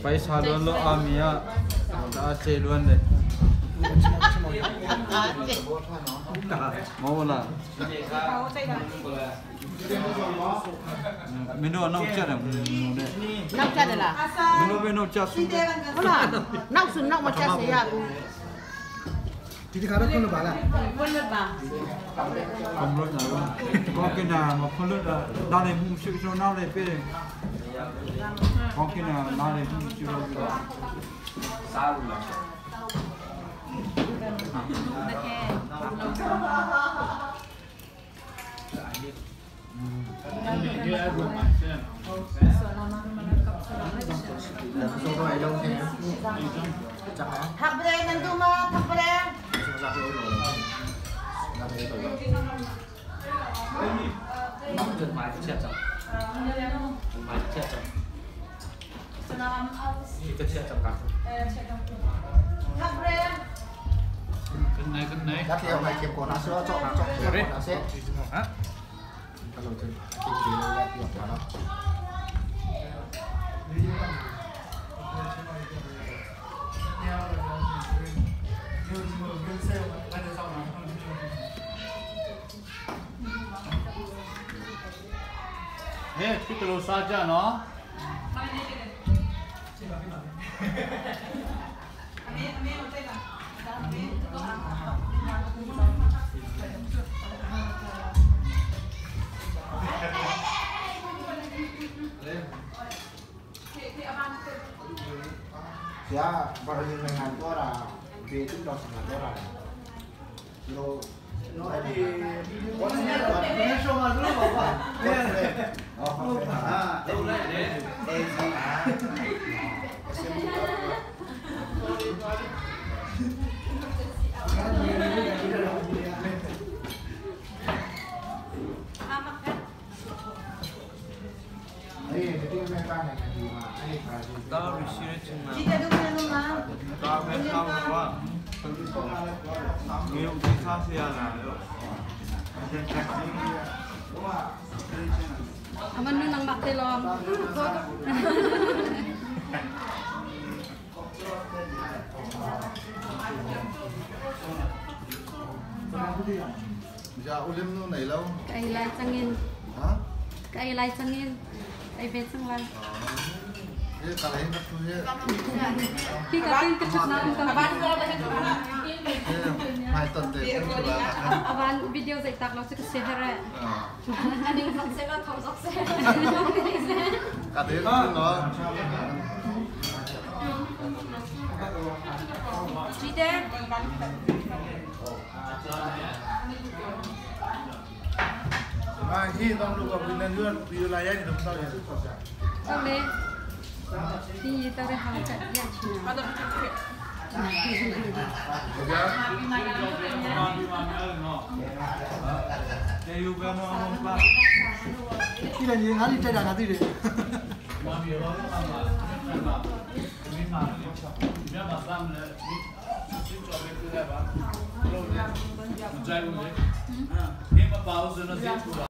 Paisa luan lo ami ah a ce luan le. Mo la. Mino nau cha da ne. Nau cha da la. Mino be nau cha su. Hola. Nau sun nau ma cha se ya ku. ဒီတခါတော့ခွန်းလို့ပါလား ခွန်းလို့ပါ ခွန်းလို့ညာကောကနာမခွန်းလို့လာလေမှုရှိရှိနောက်လေပြေကောကနာလာလေမှုရှိလို့ စားလို့လား ทักเรนันดูมาทักเรทักเร လက်ခေအောင်လိုက်ခေပေါ်နာဆောကြောက်ကြောက်ခေပေါ်နာဆက်ဟမ်ကလောချင်ကိဒီလောလက်ပြောပါတော့ ဟဲ့ဖြစ်တယ်လို့စားကြနော် ဆရာဘာလို့ငါတော့တာဘေးတူတော့စငါတော့တာလို့နော်အဲ့ဒီဘာလဲဘာရှောမှာလို့ပါပါဟုတ်ပါဟာ လုံးလိုက်လေ အေးစီအာဆင်အေးဒီမဲ့ပါနေတယ်ဒီမှာအဲ့ဒီပါစီ တာရရှိရချင်းနာ จีจะดูนันดูมา တာမဲဆောင်းကွာငေုံဒီစားစရာလာရော Aman nun ang maktilong. ကြာဦးလင်းနုံနေလော Kailai changin. ဟမ် Kailai changin. Ay betsang lang. ဒီကလည်းကသူရဲ့ Ki katin kachut na ang บ้าน kam. ก็ไปให้ดูนะ မိုက်တန်တဲ့သူလာ Awan video sa itak lang sa kasihara. Aning vlog sila, thumbs up sila. ကတဲ့နော် จีเด အာဟင်းတော့လူကဘင်းနေဗီဒီယိုလာရိုက်နေတော့တောက်ရ Kami. Di tare hang chat ya china. မာဒီမာများနော်တေယူဘယ်နော်မပါ ဒီလည်းညီငါလေးတိုက်တာငါသိတယ် မာမီရောမာမာမာမင်းမာလေးမြတ်မဆမ်းလေဒီကြော်ပဲပြလိုက်ပါလို့လေမကြိုက်ဘူးလေဟင်းမပါဘူးဆိုတော့ဈေးထူတာ